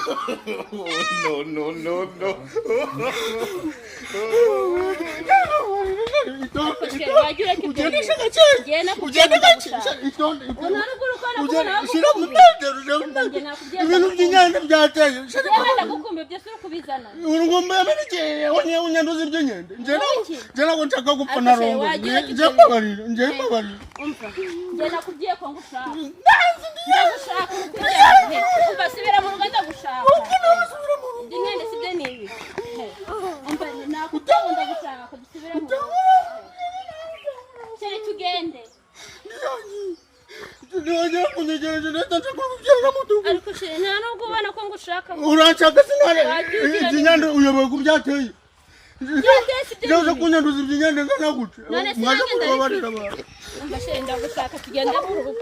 No, no, no, no. Chéri, wajya ureka ibyo Ugende bintu. gake. Njye nakubwiye Ugende gake. ndagushaka. Itonde. Ubu nta nubwo uri kubona ko Ugende nawe shyira mu agukumbuye. metero, shyira mu Umva, njye metero. nakubwiye Ibintu ndagukumbuye. by'inyanja byateye. Shyira Yewe ndagukumbuye, ibyo si uri kubizana. Urugomba yamenekeye unyanduza iby'inkende. Njye ntabwo Iki? njye ntabwo nshaka gupfa Ariko na chéri, rongo. wagira Njye icyo njye ukeneye. mbabarira, njye mbabarira. Umva, njye nakubwiye ko ngushaka. Ndanze ndi Ndagushaka uri kujya. Umva, subira mu rugo ndagushaka. Subira mu rugo. Iby'inkende si byo ni ibi. Umva, nakubwiye ngo ndagushaka, dusubire mu rugo. Chéri, tugende. Ntiwongera kunyegereje ndetse nshaka kubyara mu rugo. Ariko chéri, nta nubwo ubona ko ngushaka. Uranshaka sinare. Wagiye ugira Iby'inyande uyobewe ko byateye. Byateye si byo Njye ni ibi. kunyanduza iby'inyande ngana gutya. None se Mwaje nanjye kubabarira ndabifite. abantu. Umva chéri, ndagushaka, tugende mu rugo.